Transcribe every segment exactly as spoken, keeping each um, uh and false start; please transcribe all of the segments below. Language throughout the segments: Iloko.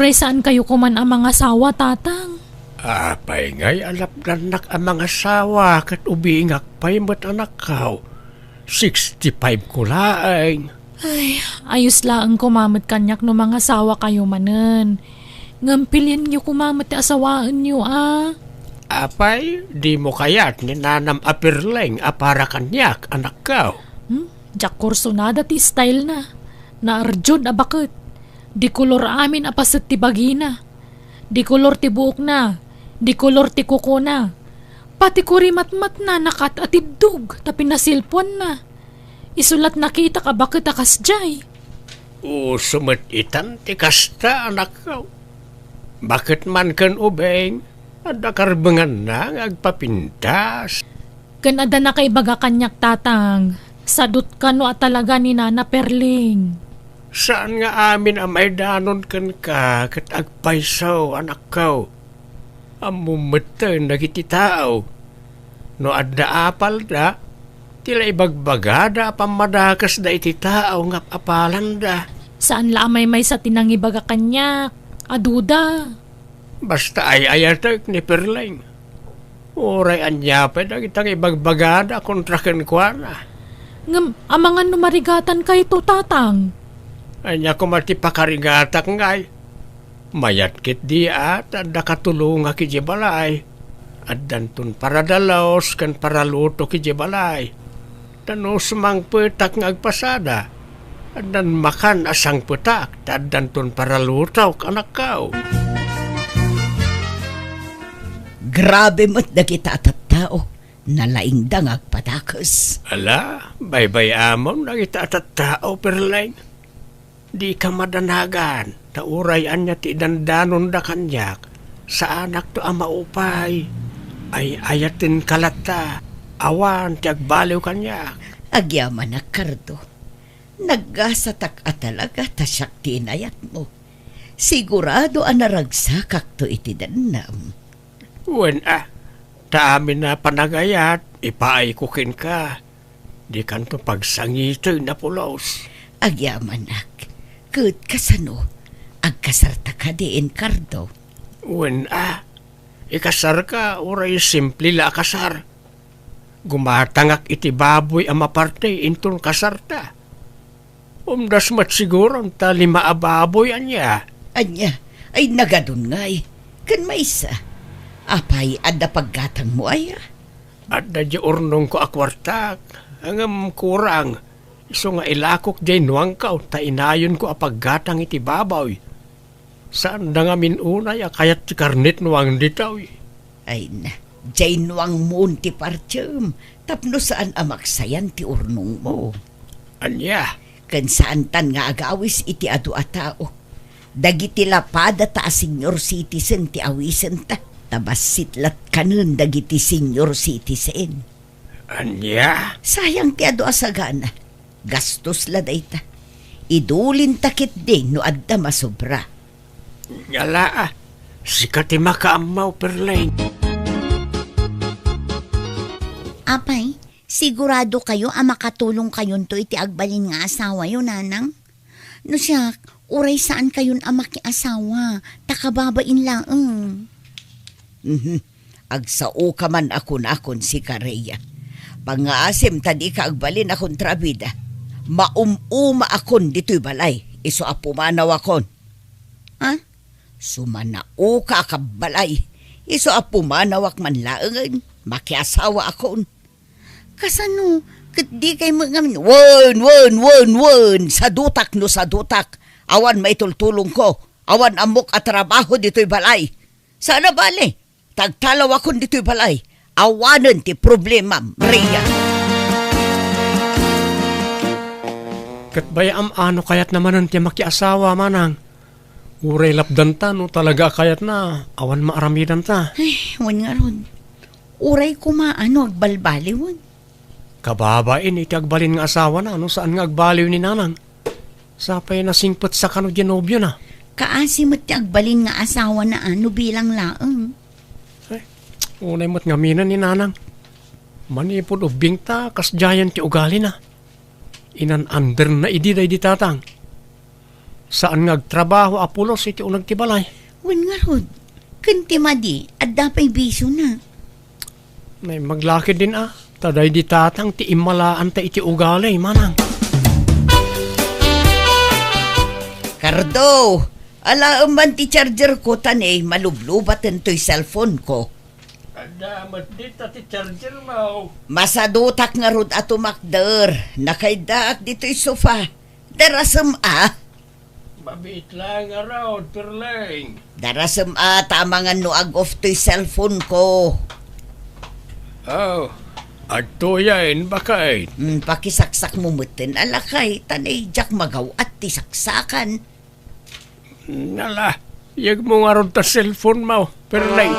Ay, saan kayo kuman a mangasawa, Tatang? Apay ngay a lapdannak a mangasawa ket ubingak pay met, anakko? Sixty-five ko laeng. Ay, ayos laeng koma met kaniak no mangasawa kayo manen. Ngem pilienyo koma met ti asawaenyo, a? Apay, dimo kayat ni nanam a Perleng a para kaniak, anakko? Hmm? Diak kursunada ti style na. Naarjud a baket. Di kolor amin a paset ti bagina. Di kolor ti buokna. Di kolor ti kukona. Pati kurimatmatna nakat-atiddog ta pinasilpuanna. Isu la't nakitak a baket a kasdiay. Uso met itan ti kasta, anakko. Baket man ken ubing, adda karbenganna nga agpapintas. Ken adda nakaibaga kaniak, Tatang, sadut kano a talaga ni Nana Perling. Saan nga amin a maidanon kenka ket agpayso, anakko. Ammom metten dagiti tao. No adda apalda, ti la ibagbagada a pammadakesda iti tao nga apalanda. Saan la a maymaysa ti nangibaga kaniak a duda. Basta ay-ayatek ni Perleng. Uray ania pay dagita nga ibagbagada kontra kenkuana. Ngem amangan no marigatan kayto, Tatang? Ania koma ti pakarigatak ngay? Mayat ketdi a ta adda katulongak idiay balay. Addanton paradalos ken paralutok idiay balay. Ta no sumangpetak nga agpasada, addan makan a sangpetak ta addanton paralutok, anakko. Grabe met dagita a tattao, nalaingda nga agpadakes. Ala, baybay-amon dagita a tattao, Perleng. Dika madanagan, ta uray ania ti idandanonda kaniak, saanakto a maupay. Ay-ayatenka latta, awan ti agbaliw kaniak. Agyamanak, Cardo. Naggasatak a talaga ta siak ti inayatmo. Sigurado a naragsakakto iti dennam. Wen a, ta amin a panagayat, ipaayko kenka. Dikanto pagsangiten a pulos. Agyamanak, ket kasano? Agkasarta kadi, Cardo? Wen a, ikasarka uray simple la a kasar. Gumatangak iti baboy a maparte inton kasarta. Umdas met siguron ta lima a baboy, ania? Ania? Ay, nagadun ngay. Ken maysa. Apay, adda paggatangmo aya? Adda di urnongko a kuartak, ngem kurang. Isu nga ilakok diay nuangko ta inayonko a paggatang iti baboy. Saanda ngamin unay a kayat ti karnet nuang ditoy. Ay na, diay nuangmon ti partiem, tapno saan a maksayan ti urnongmo. Ania? Ken saantan nga agawis iti adu a tao. Dagiti lapadata a senior citizen ti awisenta, ta bassit latkanen dagiti senior citizen. Ania? Sayang ti adu a sagana. Gastos la dayta. Idulinta ketdi no adda masobra. Ngala, ah. Sika ti makaammo, Perleng. Apay, sigurado kayo a makatulong kayonto iti agbalin nga asawayo, Nanang? No siak, uray saan kayon a makiasawa, ta kababain laeng. Mhm. Agsaoka man a kunakon sika, Rhea. Pangngaasim ta dika agbalin a kontrabida. Maum-umaakon ditoy balay, isu a pumanawakon. Ha? Sumanaoka a kabbalay, isu a pumanawak man laengen, makiasawaakon. Kasano? Ket dikay met ngamin, wen, wen, wen, wen, sadutak no sadutak. Awan maitultulongko. Awan ammok a trabaho ditoy balay. Saan a bale, ta agtalawakon ditoy balay. Awanen ti problemam, Rhea. Ket bay-am a no kayatna manen ti makiasawa, manang. Uray lapdanta no talaga a kayatna, awan maaramidanta. Ay, wen ngarud. Uray koma a no agbalbaliwen. Kababain iti agbalin nga asawana no saan nga agbaliw ni Nanang. Sapay nasingpetsa kano diay nobiona. Kaasi met ti agbalin nga asawana a no bilang laeng. Ay, unay met ngamin ni Nanang. Manipud ubbingta, kasdiayen ti ugalina. Inan-anderna idi daydi tatang. Saan nga agtrabaho, Apolos, iti uneg ti balay? Wen ngarud, ken ti madi, adda pay bisiona. Naimbag la ketdin a, ta daydi tatang ti immalaanta iti ugali, manang. Cardo, alaem man ti charger ko ta ne, malublubaten toy cellphone ko. Adda met dita ti charger mo. Masadutak ngarud a tumakder. Nakaiddaak ditoy sofa. Darasem a. Mabiit laeng ngarud, Perleng. Darasem a, ta amangan no ag-off toy cellphone ko. Oh, adtoyen, baket. Hmm, pakisaksakmo metten a lakay, ta ne, diak magaw-at ti saksakan. Nala, yegmo ngarud ta cellphone mo, Perleng.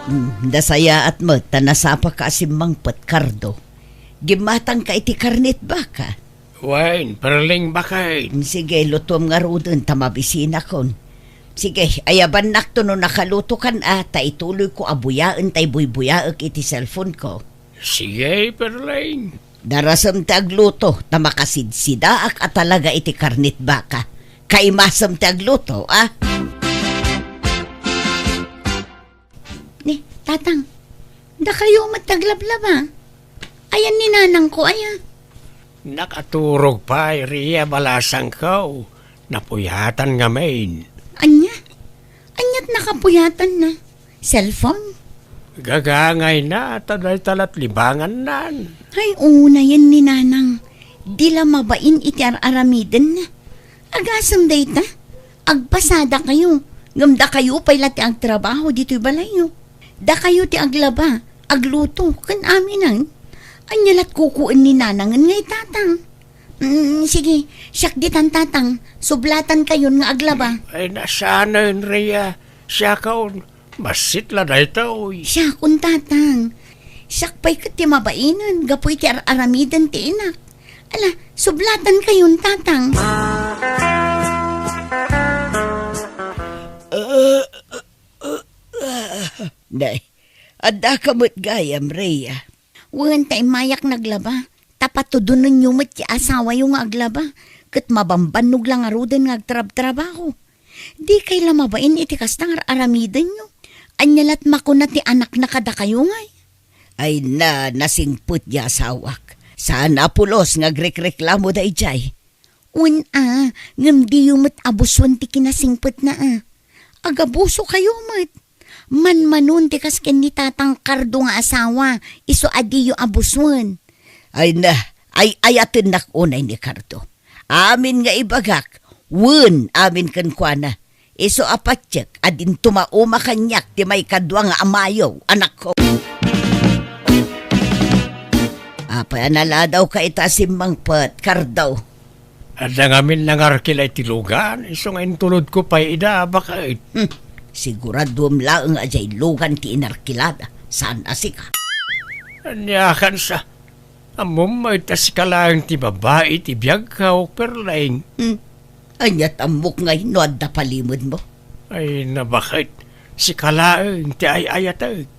Hmm, nasayaat met ta nasapaka a simmangpet, Cardo. Gimmatangka iti karnit baka. Wen, Perleng, baket. Hmm, sige, lutuem ngaruden ta mabisinakon. Sige, ayabannakto no nakalutokan a, ta ituloyko a buyaen tay buybuyaek iti cellphone ko. Sige, Perleng. Darasem ti agluto, ta makasidsidaak a talaga iti karnit baka. Kaimasem ti agluto, a? Ni, Tatang, dakayo met ti aglablaba. Ayan ni nanangko, aya? Nakaturog pay, Ria, balasangko. Napuyatan ngamin. Ania? Aniat nakapuyatanna? Cellphone? Gagangayna, ta dayta lat libangannan. Ay, unayen ni Nanang. Di la mabain iti ar-aramidenna. Agasem dayta, agpasadakayo. Ngem dakayo pay la ti agtrabaho ditoy balayyo. Dakayo ti aglaba, agluto, ken aminen. Ania lat kukuyen ni Nanangen nga itatang? Mm, sige, siak ditan, Tatang. Sublatankayon nga aglaba. Ay, nasanen, Rhea. Siakon, bassit la daytoy. Siakon, Tatang. Siak pay ket ti mabainen gapu iti ar-aramiden ti inak. Ala, sublatankayon, Tatang. Nay, addaka met gayam, Rhea. Wen, ta immayak naglaba. Ta patudonenyo met ti asawayo nga aglaba, ket mabambannog la ngaruden nga agtrabtrabaho. Dikay la mabain iti kasta nga ar-aramidenyo. Ania lat makuna ti anakna kadakayo ngay? Ay na, nasingpet ti asawak. Saan a pulos nga agrekreklamo daydiay. Wen a, ngem diyo met abuson ti kinasingpetna a. Agabusokayo met. Manmanon ti kas ken ni Tatang Cardo nga asawa, isu a diyo abuson. Ay na, ay-ayatennak unay ni Cardo. Amin nga ibagak, wen amin kenkuana. Isu a patiek a dinto mauma kaniak ti maikadua nga amayo, anakko. Apay a naladawka ita a simmangpet, Cardo? Adda ngamin nangarkila iti lugan, isu nga intulodko pay ida, baket. Hmm. Siguraduem laeng a diay lugan ti inarkilada, saan a sika. Aniakan sa? Ammom met a sika laeng ti babai ti biagko, Perleng. Hmm. Aniat ammok ngay no adda palimedmo? Ay, na baket, sika laeng ti ay-ayatek.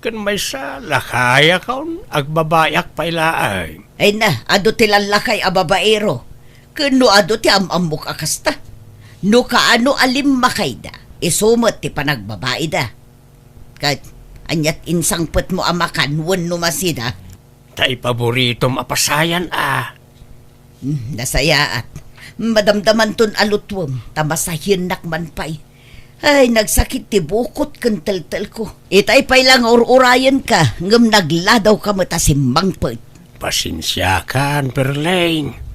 Ken maysa, lakayakon, agbabaiak pay laeng. Ay na, adu ti lallakay a babaero. Ken no adu ti am-ammok a kasta. No kaano a limmakayda, isu met ti panagbabaida. Ket aniat insangpetmo a makan wenno masida? Ta ipaboritom a pasayan a. Hmm, nasayaat. Madamdamanton a lutuem, ta masahiennak man pay. Ay, nagsakit ti bukot ken teltelko. Itay pay la nga ur-urayenka, ngem nagladawka met a simmangpet. Pasensiakan, Perleng.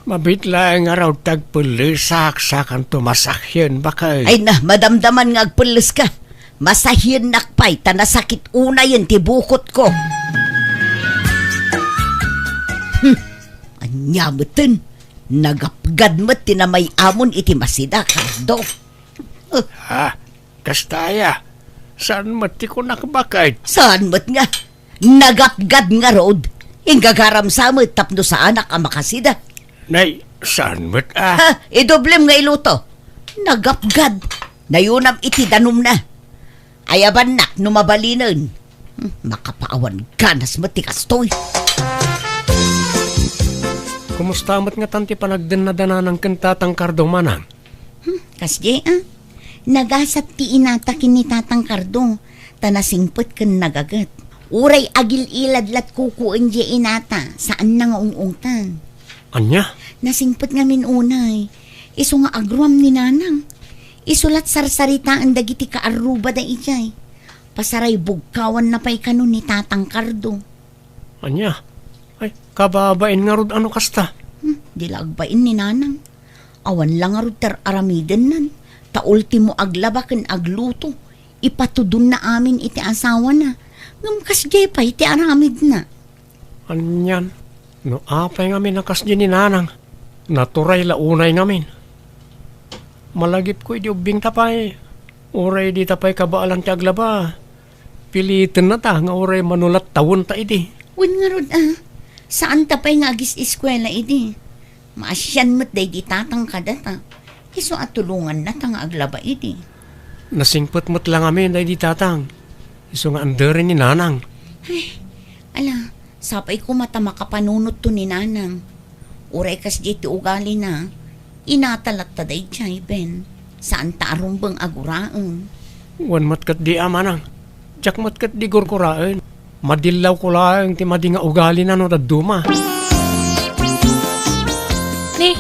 Mabiit laeng ngarud ti agpellesak, sakanto masahien, baket. Ay na, madamdaman nga agpelleska. Masahiennak pay ta nasakit unayen ti bukotko. Hmm, ania meten? Nagapgad met ti namay-amon iti masida, Cardo. Eh. Ha? Kasta aya? Saan met ti kunak, baket? Saan met nga? Nagapgad ngarud. Inggagaram sa met tapno saanak a makasida. Nay, saan met a? Ha? Idoblem nga iluto. Nagapgad. Nayunam iti danumna. Ayabannak no mabalinen. Hmm, makapaawan ganas met ti kastoy. Kumusta met ngatan ti panagdennada nanang ken Tatang Cardo, manang? Hmm, kasdi, a? Nagasat ti inata ken ni Tatang Cardo, ta nasingpet ken nagaget. Uray agil-ilad lat kukuendiay inata, saanna nga ung-ungtan. Ania? Nasingpet ngamin unay. Isu nga agruam ni nanang. Isu lat sarsaritaen dagiti kaarrubada idiay. Pasaray bugkawanna pay kano ni Tatang Cardo. Ania? Ay, kababain ngarud a no kasta. Hmm, di la agbain ni nanang. Awan la ngarud ti ar-aramidennan. Ta ultimo aglaba ken agluto. Ipatudonna amin iti asawana. Ngem kasdiay pay ti aramidna. Anian, no apay ngamin a kasdi ni nanang, naturay la unay ngamin. Malagipko idi ubbingta pay, uray dita pay kabaelan ti aglaba, pilitennata nga uray mano lat tawenta idi. Wen ngarud, a, saanta pay nga agis-iskuela idi. Maasian met daydi Tatang kadata. Isu a tulongannata nga aglaba idi. Nasingpet met la ngamin daydi Tatang. Isu nga anderen ni Nanang. Ay, ala, sapay koma ta makapanunotto ni Nanang. Uray kasdiay ti ugalina, inata latta daydiay, Ben. Saanta a rumbeng a guraen. Wen met ketdi a, manang. Diak met ketdi gurguraen. Madillawko laeng ti madi nga ugalina no dadduma. Ni,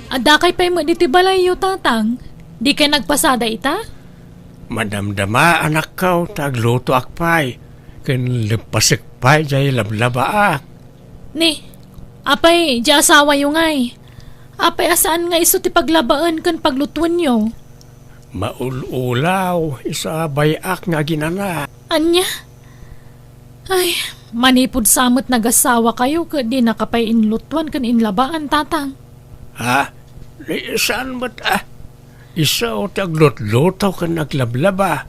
addakay pay met ditoy balayyo, Tatang? Dikay nagpasada ita? Madamdama, anakko, ta aglutoak pay, ken leppasek pay jay lablabaak. Ni, apay, di asawayo ngay? Apay a saan nga isu ti paglabaen ken paglutuenyo? Maul-ulaw, isu a bay-ak nga aginana. Ania? Ay, manipud sa met nagasawakayo ket dinaka pay inlutuan ken inlabaan, Tatang. Ha? Ni, saan met, a? Isu ti aglutluto ken aglablaba.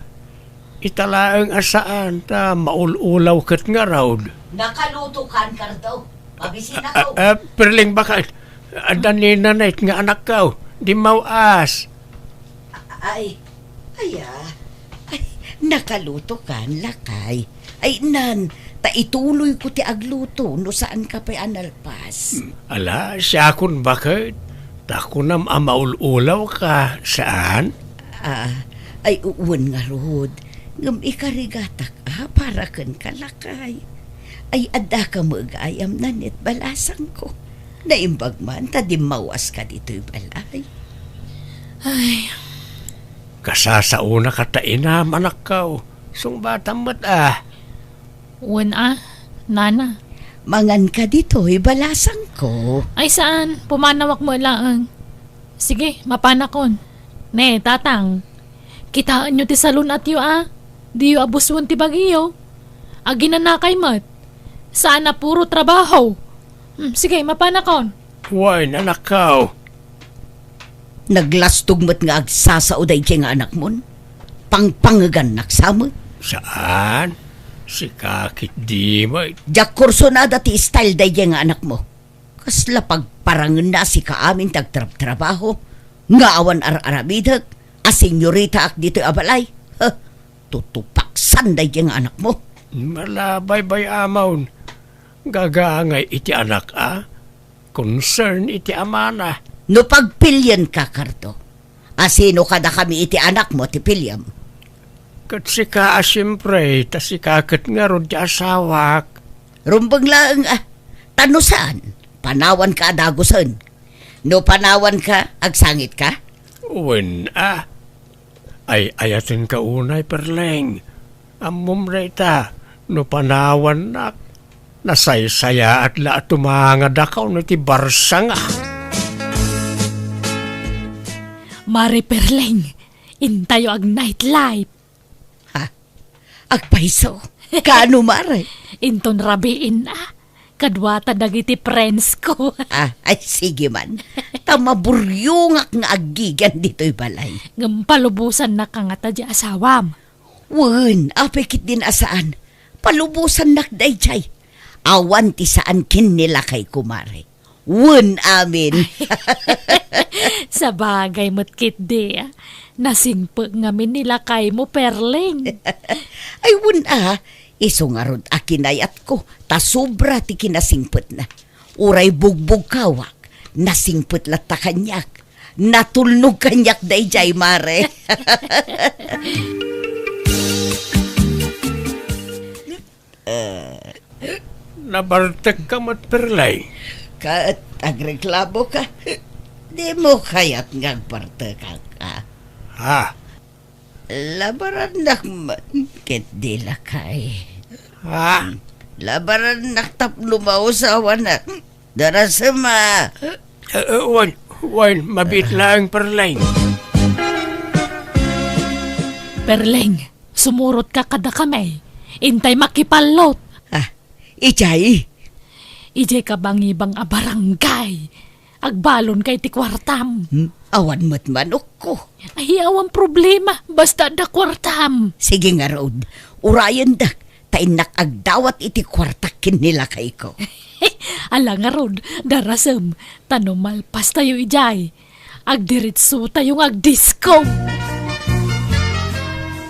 Ita laeng a saan ta maul-ulaw ket ngarud. Nakalutokan, Cardo. Mabisina ko. A, a, Perling, baka adda ni Nanay nga anakko. Dimmaw-as. Ay, aya. Ay, nakalutokan, lakay. Ay, nan, ta ituloyko ti agluto no saanka pay a nalpas. Hmm, ala, siakon baket. Ta kunam a maul-ulawka, saan? A, ay, u-, wen ngarud. Ngem ikarigatak a para kenka, lakay. Ay, addaka met gayam, Nanay, balasangko. Naimbag man ta dimmawaska ditoy balay. Ay. Kasasaonaka ta inam, anakko. Sungbatam met a. Wen a, nana. Manganka ditoy balasangko. Ay saan, pumanawak met laeng. Sige, mapanakon. Ne, Tatang. Kitaenyo ti salun-atyo a. Diyo abusen ti bagiyo. Aginanakay met. Saan a puro trabaho. Hmm, sige, mapanakon. Wen, anakko. Naglastog met nga agsasao daydiay nga anakmon. Pangpangegannak sa met. Saan? Sika ketdi met. Diak kursunada ti style daydiay nga anakmo. Kasla pagparangenna a sika amin ti agtrabtrabaho nga awan ar-aramidek a senyoritaak ditoy a balay. Huh, tutupaksan daydiay nga anakmo. Ala, baybay-amon. Gagaangay iti anak a. Concern iti amana. No pagpilienka, Cardo, a sino kadakami iti anakmo ti piliam? Ket sika a siempre, ta sika ket ngarud ti asawak. Rumbeng laeng a, ta no saan, panawanka a dagusen. No panawanka, agsangitka? Wen a. Ay-ayatenka unay, Perleng. Ammom dayta, no panawannak, nasaysayaat la a tumangadakaw no ti barsanga. Mare Perleng, intayo ag-nightlife. Ha? Agpayso? Kaano, mare? Inton rabiin a. Kaduata dagiti friends ko. Ah, ay, sige man. Ta maburyongak nga aggigian ditoy balay. Ngem palubosannak kangata di asawam. Wen, apay ketdin a saan. Palubosannak daydiay. Awan ti saan ken ni lakay, kumare. Wen amin. Sabagay met ketdi, a. Nasingpet ngamin ni lakaymo, Perling. Ay, wen a. Isu ngarud a kinayatko, ta sobra ti kinasingpetna. Uray bugbugkawak, Nasingpet latta kaniak. Natulnog kaniak daydiay, mare. Eh. Nabartekka met, Perleng. Ket agreklamoka? Dimo kayat nga agbartekak, a? Ha? Labarannak man ket di lakay. Ha? Labarannak tapno mausawanak. Darasem a. Eh, eh, wen, wen, mabiit laeng, Perleng. Perleng, sumurotka kadakami. Intay makipallot. Ah, idiay? Idiay kabangibang a barangay. Agbalonka iti kuartam. Hmm? Awan met manokko. Ay, awan problema. Basta adda kuartam. Sige ngarud, urayendak, ta innak agdawat iti kuartak ken ni lakayko. Ala ngarud, darasem, ta no malpastayo idiay, agdiretsotayo nga agdisko.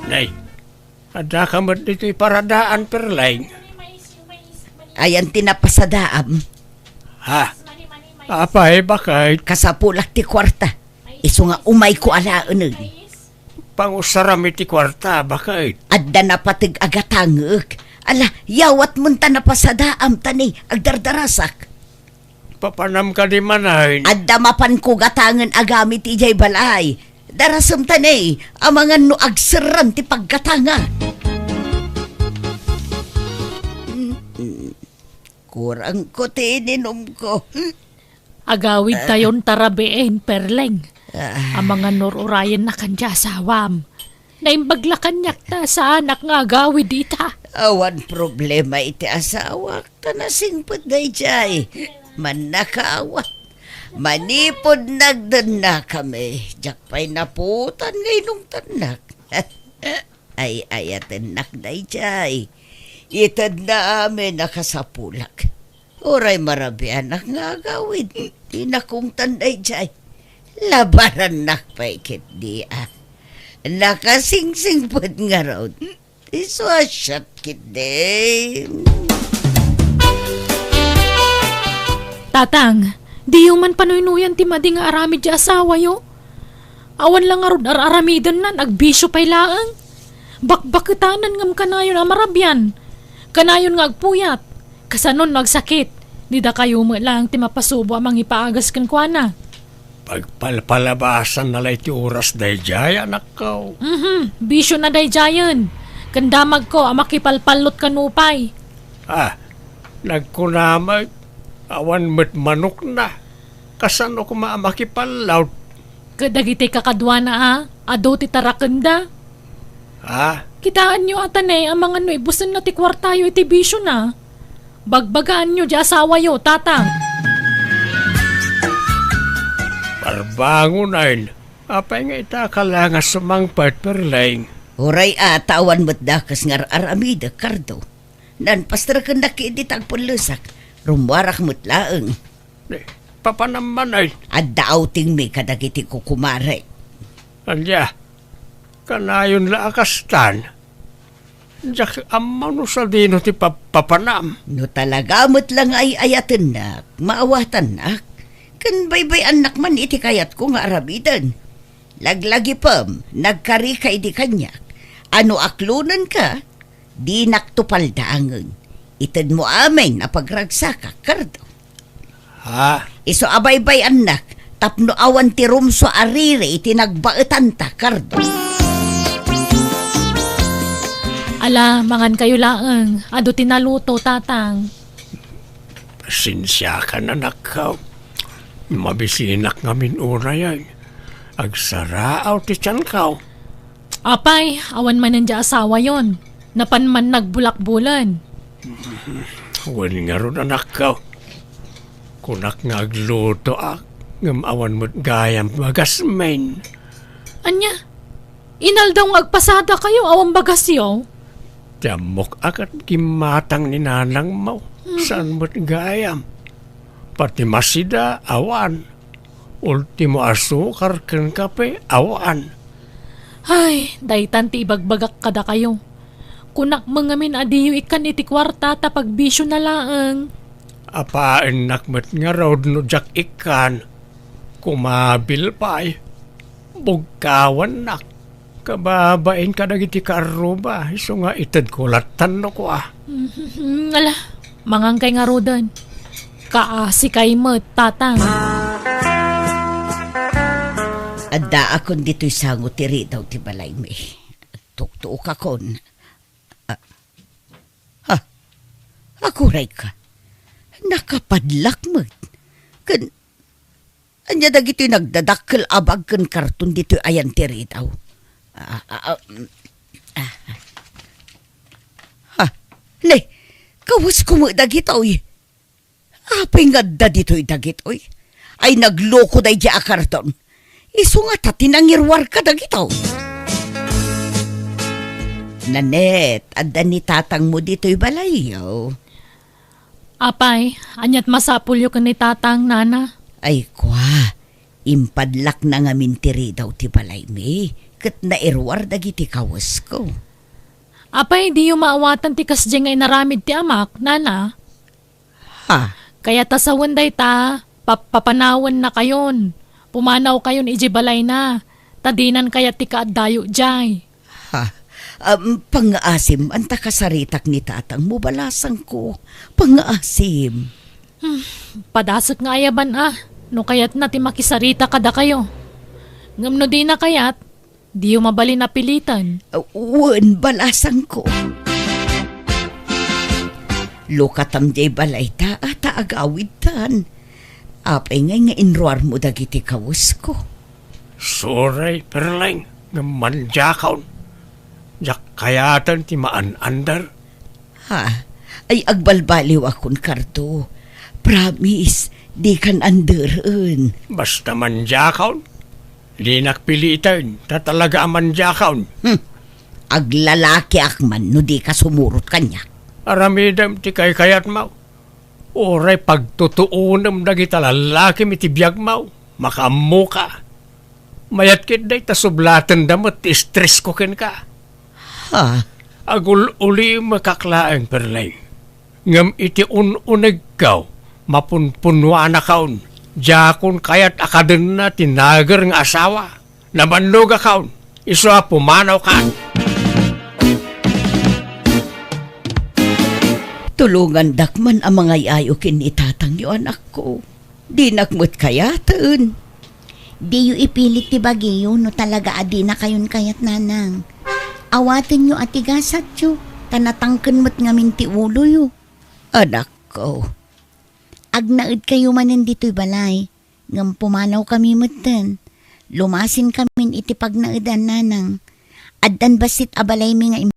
Nay, addaka met ditoy paradaan, Perleng. Ayan ti napasadaam. Ha? Apay, bakit? Kasapulak ti kuarta. Isu nga umayko alaeneg. Pangusaram iti kuarta, bakit? Adda napateg a gatangek. Ala, yawatmon ta napasadaam ta ni agdardarasak. Papanam kadi manen? Adda mapanko gatangen a gamit idiay balay. Darasem ta ni, amangan no agserran ti paggatanga. Mm-mm. Kurangko ti ininumko. Agawidtayon ta rabiin, Perleng. Ah. Amangan no ur-urayennakan ti asawam. Naimbag la kaniak ta saanak nga agawid ita. Awan problema iti asawak, ta nasingpet daydiay. Mannakaawat. Manipud nagdennakami, diak pay naputan nga inungtannak. Ay-ayatennak daydiay. Itedna amin a kasapulak. Uray marabianak nga agawid, ti nakungtan daydiay. Labarannak pay ketdi a. Nakasingsingpet ngarud. Isu a siak ketdi. Tatang, diyo man panuynuyan ti madi nga aramid ti asawayo. Awan la ngarud ar-aramidennan, agbisio pay laeng. Bakbaketanen ngem kanayon a marabian. Kanayon nga agpuyat. Kasano no agsakit? Didakayo met laeng ti mapasubo a mangipaagas kenkuana. Pagpalpalabasanna la iti oras daydiay, anakko. Mhm, bisiona daydiayen. Ken damagko a makipalpallot kano pay. Ah, nagkuna met, awan met manokna. Kasano koma a makipallot? Ket dagiti kakaduana a, adu ti tarakenda. Ha? Kitaenyo a tanay amangan no ibusenna ti kuartayo iti bisiona. Bagbagaanyo ti asawayo, Tatang. Barbangonen, apay nga ita ka la nga sumangpet, Perleng? Uray a, ta awan met dakes nga ar-aramidek, Kardo. Nanpasterkennak idi ta agpellesak, rummuarak met laeng. Eh, papanam manen? Adda outingmi kadagiti kukumarek. Ania, kanayon la a kastan? Diak ammo no sadino ti pa-, papanam. No talaga met la nga ay-ayatennak, maawatannak, ken baybay-annak man iti kayatko nga aramiden. Laglagipem, nagkarika idi kaniak. A no aklonenka, dinakto paldaangen. Itedmo amin a pagragsakak, Kardo. Ha? Isu a baybay-annak tapno awan ti rumsua a riri iti nagbaetanta, Kardo. Ala, mangankayo laeng. Adu ti naluto, Tatang. Pasensiakan, anakko. Mabisinak ngamin uray. Agsaraaw ti tianko. Apay, awan manen diay asawayon. Napan man nagbulakbulan. Wen ngarud, anakko. Kunak nga aglutoak, ngem awan met gayam bagasmin. Ania? Inaldaw nga agpasadakayo, awan bagasyo? Ti ammok a ket gimmatang ni nanangmo, Mhm. saan met gayam. Pati masida, awan. Ultimo asukar ken kape, awan. Ay, daytan ti ibagbagak kadakayo. Kunak met ngamin a diyo ikkan iti kuarta ta pagbisiona laeng. Apaennak met ngarud no diak ikkan. Kumabil pay. Bugkawannak. Kababain kadagiti kaarruba, isu nga itedko lattan no kua. Mhm, ala, mangankay ngaruden. Kaasikay met, Tatang. Addaakon ditoy sango ti ridaw ti balaymi. Tuktuokakon. Ah, ha? Agurayka. Nakapadlak met. Ken, ania dagitoy nagdadakkel a bag ken karton ditoy ayan ti ridaw? Ah, ah, ah, mm, ah. Ha? Ne, kawesko met dagitoy. Apay nga adda ditoy dagitoy? Ay, nagloko daydiay a karton. Isu ngata ti nangiruar kadagitoy. Nanette, adda ni tatangmo ditoy balayyo. Apay, ania't masapulyo ken ni tatang, nana? Ay, kua, impadlakna ngamin ti ridaw ti balaymi, ket nairuar dagiti kawesko. Apay, diyo maawatan ti kasdiay nga inaramid ti amak, nana? Ha? Kayat ta sawen dayta, pap-, papanawennakayon. Pumanawkayon idiay balayna, ta dinan kayat ti kaaddayo idiay. Ha? Am, pangngaasim, anta kasaritak ni tatangmo, balasangko. Pangngaasim. Hmm, padasek nga ayaban a, no kayatna ti makisarita kadakayo. Ngem no dina kayat, diyo mabalin a piliten. Wen, balasangko. Lukatam diay balayta, ta agawidtan. Apay ngay nga inruarmo dagiti kawesko? Sorry, Perleng, ngem mandiakon. Diak kayaten ti maan-ander. Ha? Ay, agbalbaliwakon, Cardo. Promise, dikan anderen. Basta mandiakon. Dinak piliten, ta talaga a mandiakon. Hmm. Aglalakiak man no dika sumurot kaniak. Aramidem ti kaykayatmo. Uray pagtutuonem dagita lallakim iti biagmo. Makaammoka. Mayat ketdi ta sublatenda met ti estresko kenka. Ha? Agul-ulimekak laeng, Perleng. Ngem iti un-unegko, mapunpunuanakon, diakon kayat a kadenna ti nager nga asawa. Nabannogakon, isu a pumanawkan. Tulongandak man a mangay-ayo ken ni tatangyo, anakko. Dinak met kayaten. Diyo ipilit ti bagiyo no talaga a dinakayon kayat, nanang. Awatenyo a ti gasatyo, ta natangken met ngamin ti uloyo. Anakko, agnaedkayo manen ditoy balay, ngem pumanawkami metten. Lumasinkamin iti pagnaedan, nanang. Addan bassit a balaymi nga im-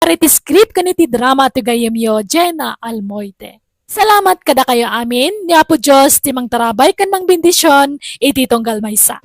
Iti script ken iti drama ti gayyemyo, Jenna Almoite. Salamat kadakayo amin, ni Apo Dios ti mangtarabay ken mangbendision iti tunggal maysa.